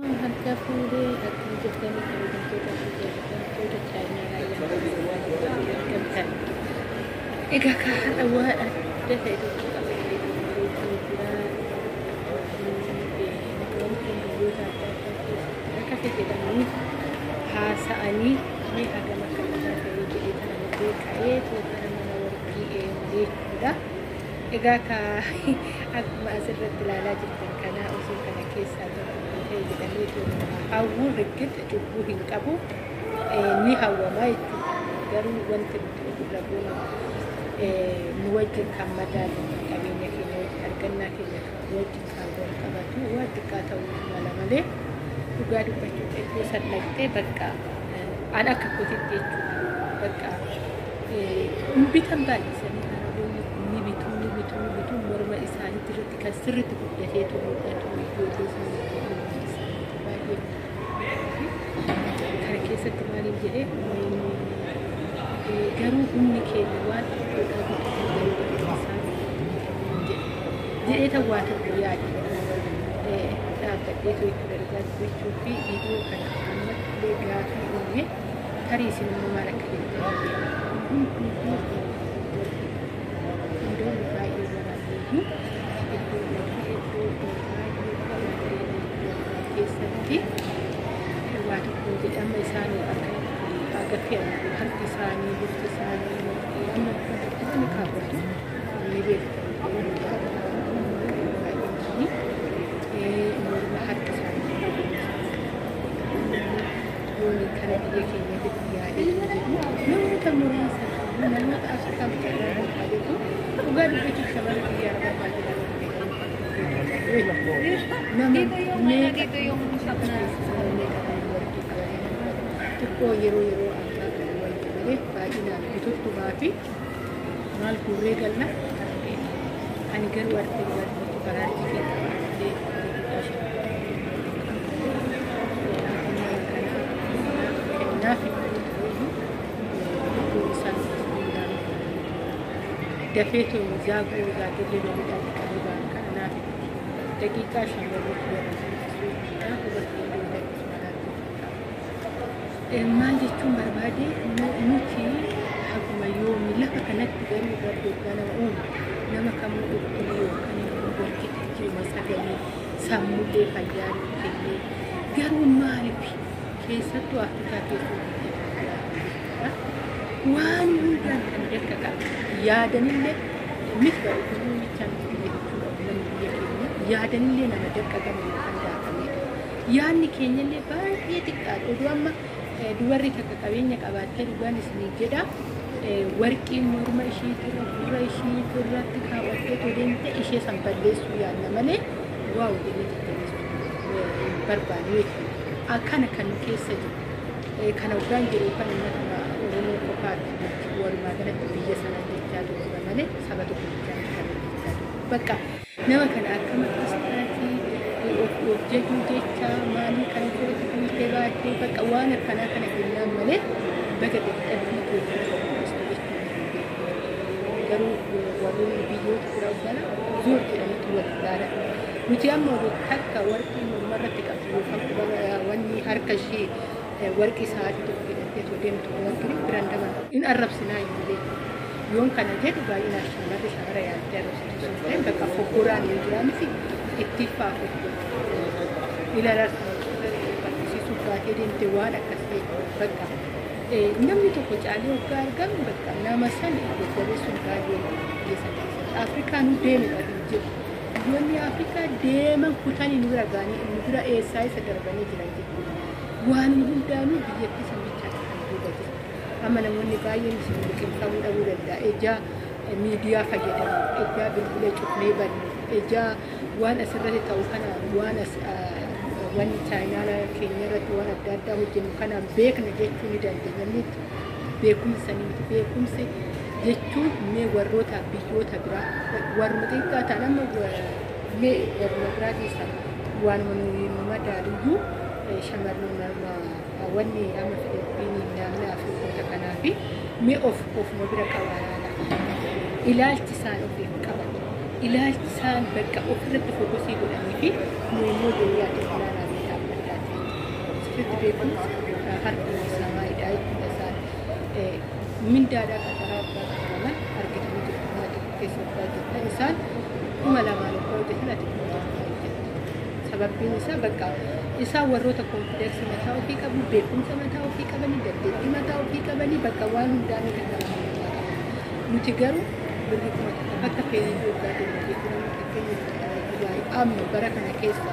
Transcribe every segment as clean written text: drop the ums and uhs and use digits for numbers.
Harka fuudhee akkam jirtanii, kabajamtoota fi jaallatamtoota chaayinaa argamtan. Egaa har'a waan adda ta'e tokko qabatee dhufee jira. Namoonni biyyoota adda addaa keessatti rakkate jedhamanii haasa'anii mee hagam akka dhugaa ta'ee jedhee kana illee ka'ee gara mana warqii jechuudha. Egaa akkuma asirratti ilaalaa jirtan kana, osoo kana keessaa tokko ta'e jedhamee hawwuun riggixa cubbuu hin qabu, ni hawwama jechuudha. Garuu wanti nuti ofirra goonu nu wajjin kan madaalu, qabeenya keenya wajjin, argannaa keenya wajjin kan wal qabatu waan xiqqaa ta'uu mala malee, dhugaa dubbachuuf iddoo san dhaqxee bakka an akka kootitti jechuudha. Bakka hin bitan, baay'isanii Araboonni ni bituu, ni bituu, ni bituu. Morma isaaniitti irratti kan sirriitti guddateetu mul'atu, ijoollee isaaniitti morma isaaniitti baay'ee. Kana keessatti maaliin jedhee, garuu humni keenya waan xiqqoodhaa bituu, garuu gatiin isaa jedhee tan waa tokko yaade dhaabbadheetu jechuudha. Dhugaa dubbachuu fi viidiyoo kana ammatti illee gaafii uume, tarii isin immoo maal akka jettan hundumtuu hundoonni baay'ee waraabbiyyuu iddoo dhaqee iddoo baay'ee keessatti waa tokko jedhama. Isaan akkanatti haga fe'an, harki isaanii, bifti isaanii amma ni kaawwatu, ni beektan, baay'een morma harki isaanii yooni kana biyya keenyatti yaadee jedhu namoota muraasa, namoota Afrikaa bicarraa barbaadetu. Dhugaa dubbachuuf shamarri biyya Arabaa baay'inaan nama Dito yung ano, dito yung shop na xiqqoo yeroo yeroo ammaa kana wayya malee baay'inaan bituttumaa fi maal guurree galla. Ani garuu argee dhugaa dubbachuu karaa harki qabaatee daqiiqaa 5 kennaaf iddoo isaan dafeetu zaaguu zaagillee lolidhaan dhiqanii ba'an kana naaf daqiiqaa 5 warroota warra jechuudha. Dubartii iddoo danfisu manaatti. Maal jechuun barbaade, nuti haguma yoomi lafa kanatti garuu Rabbi waggaa nama uume nama kamuu ukkulii yookaan immoo walqixa jiruma sagalee sammuullee fayyaa nuu kennee, garuu maaliif keessattuu Afrikaa keessatti jechuudha waan hundaan kan dakka qabu yaadanillee miti bara uffannoo bichaa miti jechuu qabu. Namni biyya keenya yaadanillee nama dakka qabu yookaan daakamedha. Yaadni keenyallee baay'ee xiqqaadha. Oduu amma dubarri takka qabeenya qabaattee, dhugaan isinii jedha, warqiin morma ishii irra, gurra ishii irratti kaawwattee deemte, ishee san balleessuu yaadna malee waaw jennee jajjabeessuu hin barbaannu jechuudha. Akkana kan nu keessa jiru. Kana waggaan jiru kan uummata Oromoo qofaati miti, walumaa galatti biyya sana jechaa jira malee saba tokko jechaa kan jechaa jiru. Bakka nama kana akkam akkas taatii of jajuu jecha maalii kana ofirratti kuultee baattee, bakka waan akkanaa kana jennaan malee baga dadhabbii tolchuu qopheessitu jechuun hin beeku. Garuu warroonni biyyoota biraa uggana zoor jedhaniitu wal ilaalan. Nuti amma oduu takka warqii mormarratti qabdu yookaan wanni harka ishee warqii sa'aatii tokko hidhattee otoo deemtu warqii biraan dabalu in arrabsinaa iyyuu malee. Yoon kana jedhu baay'inaan shamarri shamara yaaddee arrabsitu sun ta'e, bakka foggoraan yoo jiraa miti itti faafattu ilaalaa barsiisuuf baatee deemte waan akkasii, bakka namni tokko caalee waggaa argamu bakka nama san jajjabeessuun baay'ee biyya sana keessatti. Afrikaan deeme bari hin jiru. Biyyoonni Afrikaa deeman kutanii nu bira ga'anii nu bira eessaa isa darbanii jiran jechuudha. Waan hundaanuu biyyattii san bichaadha kan duuba jiru. Amma namoonni baay'een isin liqimfamuu dhabuu danda'a. Ejaa miidiyaa fayyadamu, ejaa bilbila cufnee bannu, ejaa waan asirratti ta'u kana, waan as wanni chaayinaa keenya irratti waan adda addaa hojjennu kanaan beekna jechuu ni dandeenya miti. Beekumsa sanii miti. Beekumsi jechuun mee warroota biyyoota biraa warruma xiqqaa ta'an, amma mee warruma biraa keessaa waanuma nu madaaluyyuu shamarran nama wanni amma Filiippiinii naannoo Afrikoota kanaa fi mee of ofuma bira qabaanaadha. Ilaalchi isaan ofiif qaban, ilaalchi isaan bakka ofirratti focus godhanii fi nu immoo duniyaa ilaalaa dhaabbadhaa. keessatti beekumsa harka samaayidha jechuudha isaan. Mindaadhaa qaxaraa abbaa qaxaraman argatanii jirtu mana tokko keessa abbaa jirtan isaan 2000 abbaa hojjetan ati 1000 hojjetta. Sababbiin isaa bakka isaan warroota konfidensi mataa ofii qabu, beekumsa mataa ofii qabanii, dandeettii mataa ofii qabanii bakka waan hundaanii kan nama hundaa qaban. Nuti garuu birrii 1000 bakka feenii waggaa deemna jechuudha. Fakkeenya amma bara kana keessa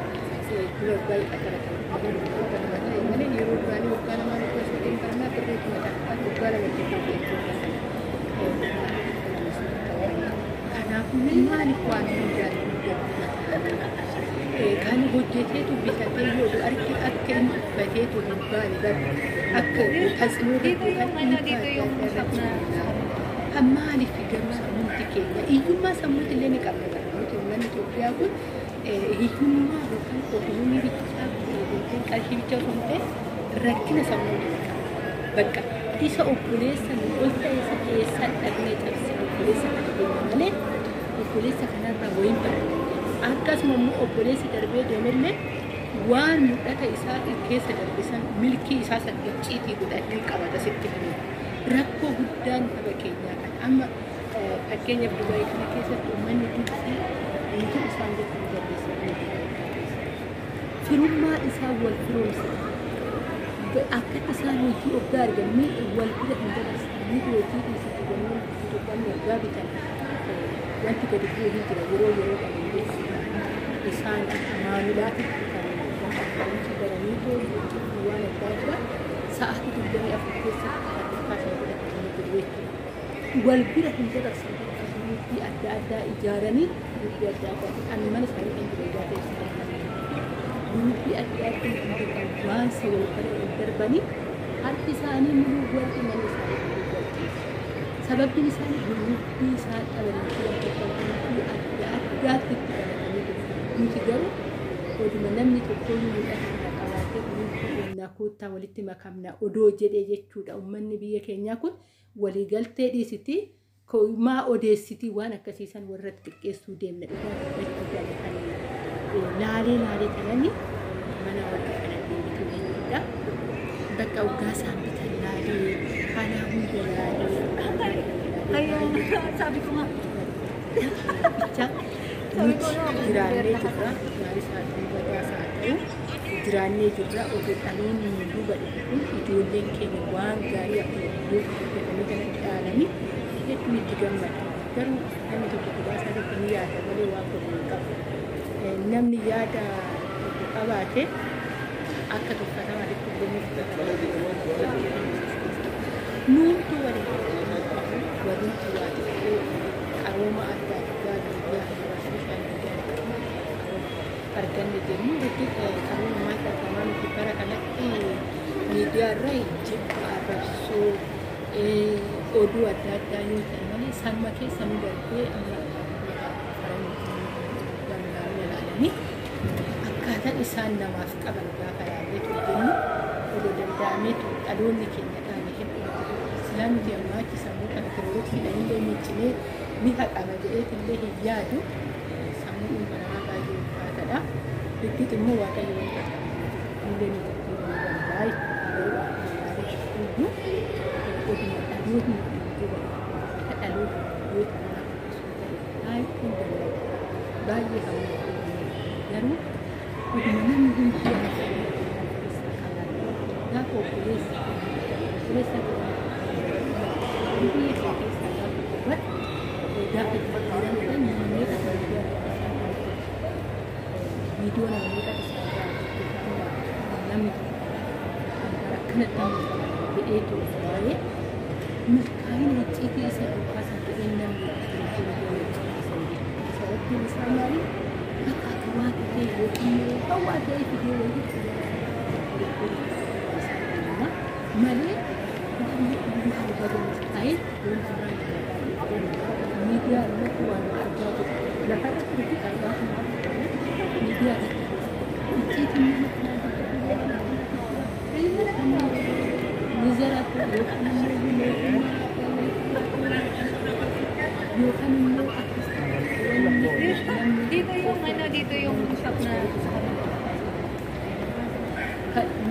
dura baay'ee qaxaratan ta'e malee yeroo duraanii waggaa lamaan waggaa sadeen baranaa birrii 1000 waggaa lama jechuudha. Kanaafuu maaliif waan hundaan kan hojjeteetu bitatee yoo arge akka inni uffateetu hin baane bara akka tasnuu Dito yung ano, dito yung shop na kan maaliif garuu sammuuti keenya hiyyummaa sammuuti illee ni qabna bara nuti uummanni Itoophiyaa kun hiyyummaa yookaan ogummaa bichaa yookaan qarshii bichaa osoo hin ta'in rakkina sammuuti ni qabna. Bakka isa obboleessa nu ol ta'e isa keessaa dhaqnee cabsine obboleessa kana deemna malee obboleessa kanarraa wayiin baranna. Akkasuma immoo obboleessi darbee deemellee waan mul'ata isaa keessa darbisan milkii isaa san icciitii godhatee qabata sitti himu. Rakkoo guddaan saba keenyaa kan amma fakkeenyaaf Dubaayii kana keessatti uummanni Gibxii guutuu isaan gochuu dandeessan firummaa isaa wal firoomsa. Akka isaan hojii oggaa argan wal bira hin dabarsan miidhi hojii dhiisitti ganneen Itoophiyaan waggaa bitan wanti gadi bu'ee hin jira yeroo yeroodhaan hin beeksisu. Isaan maamilaatitti kan akkaawuntii baranii too waan adda addaa sa'aatii 24 keessatti kan dhufaa sana godhatanii jiru jechuudha. Wal bira hin dabarsan bakka guruppii adda addaa ijaaranii guruppii adda addaa ani mana isaanii kan jiru ijaaree guruppii adda addaa hin jiru waan isa wal bira hin darbanii harki isaanii muluu warri mana isaanii kan galchiisu. Sababbiin isaanii guruppii isaan dhabanii jiran bakka guruppii adda addaatti itti baratanii jiru. Nuti garuu oduma namni tokkoyyuu mul'ata kana qabaatee guruppii uumnaa koottaa walitti makamna odoo jedhee jechuudha. Uummanni biyya keenyaa kun waliigaltee dhiisitii maa odeessitii waan akkasiisan warra xixiqqeessuu deemna dhugaa dubbachuu jaallatanii laalee laalee kanani mana warra kana deebitu jechuudha. Bakka waggaa isaan bitan laalee haala hunda laalee Kaya sabi ko nga, bicha nuti jiraannee jirra gaarii isaa ta'uu badaa isaa ta'u jiraannee jirra oduu dhaloonni nu duuba dhufu kun ijoolleen keenya waan gaarii akkuma biyyoota guddatanii kanatti dhaalanii hedduu itti gammada. Garuu namni tokko kophaa isaa tokko ni yaada malee waan godhu hin qabu. Namni yaada tokko qabaate akka tuffatamaatti illee ni fudhatama. Nuumtu waliin warrumti waa xiqqoo qarooma adda addaa miidiyaa kanarraa sooshaal miidiyaa arganne jennu nuti qarooma maal argamaa nuti bara kanatti miidiyaa irraa jibba arrabsoo oduu adda addaa yoo ta'e malee sanuma keessa nu darbee amma ilaalanii akkaataan isaan namaaf qaban gaafa ilaalleetu jennu odoo danda'ameetu dhaloonni keenya dhaame hedduu silaa nuti ammaa achi sammuu kana kirooroksiidhaan illee miiccinee ni haqama jedheet illee hin yaadu sammuu ilma namaa baay'ee ulfaataadha. Riggiit immoo Waaqayyo wanta illee ni jijjiiruu danda'a jechuudha. Garuu akkuma ilaalee oduma dhalootni duuba akka dhaloota biyyoota kanaa guddisuu ta'e baay'een gammada. Baay'ee hawwii garuu oduma namni hundi yaada addunyaa keessaa qabaate gaafa obboleessa obboleessa biyya kee keessaa gaafa dubbatu gaafa jijjiiramedha nama meeqa kan miidiyaa isaan hojjetu viidiyoo nama meeqa isaan hojjetu namni tokko akkanatti jedheetu of waa'ee milkaa'ina icciitii isa duukaa san jedhee namni jiru icciitii san jechuudha. Sababbiin isaa maali? Bakka akka waa ta'e yookiin immoo hawaa ta'e fidee wayii malee namni maal baga milkaa'ee wanti miidiyaa irratti waan argaa jiru lafa irratti argaa miidiyaa irratti icciitiin nama kanaa mizaraatu yookaan immoo yookaan immoo akkas dito yung ano, dito yung shop na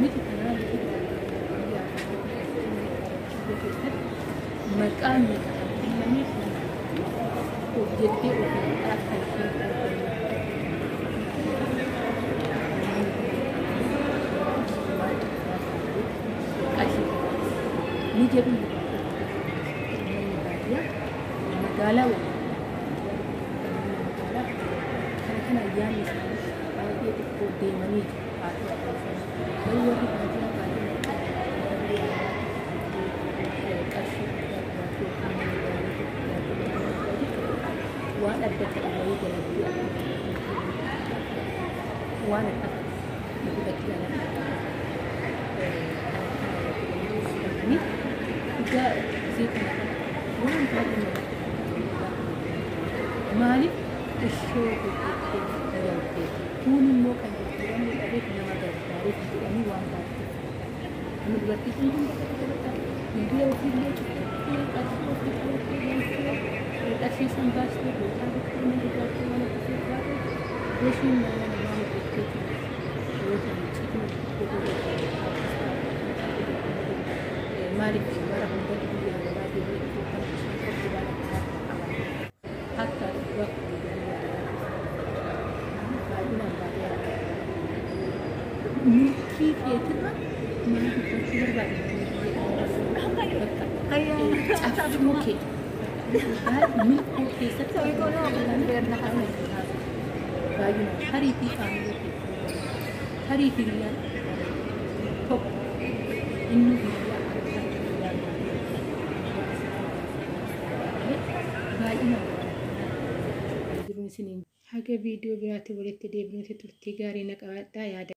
miti kanaa keessatti maqaa meeqa kan kennameef hojjettee ofii akka isheen ni jedhu baadiyyaa magaalaa magaalaa kana kana ayyaanni isaanii baay'ee xiqqoo deemanii jiru. Garuu warri baadiyyaa baay'ee qarshii waan adda ta'e wayii dalaguu waan akka dubartii dhugaa isii kana waan baay'ee maaliif ishoo hojjettee dalagdee kun immoo kan jijjiiramuu dhabeef nama gargaaruuf jedhanii waan baay'ee nama dubartii kun hunda bakka bilbila ofiillee cufattee qarshii ofii qabattee galtee qarshii san baastee bootaa bittee mana ijaartee waan akkasii baatee gosuun nama namaa hojjettee yoo ta'u citima maaliif bara hundatti biyya alaa deemee dhufuu kan isheen qabdu waan akkanaa qaba. Hatta dhugaa biyya alaa baay'inaan baay'ee milkii keetirra maal dubbachuu barbaade bakka cabsuu kee milkuu keessatti baay'inaan tarii fi faamilii kee tarii hiriyyaan tokko inni hiriyyaa haga viidiyoo biraatti walitti deebinutti turtii gaarii na qabaadhaa yaada.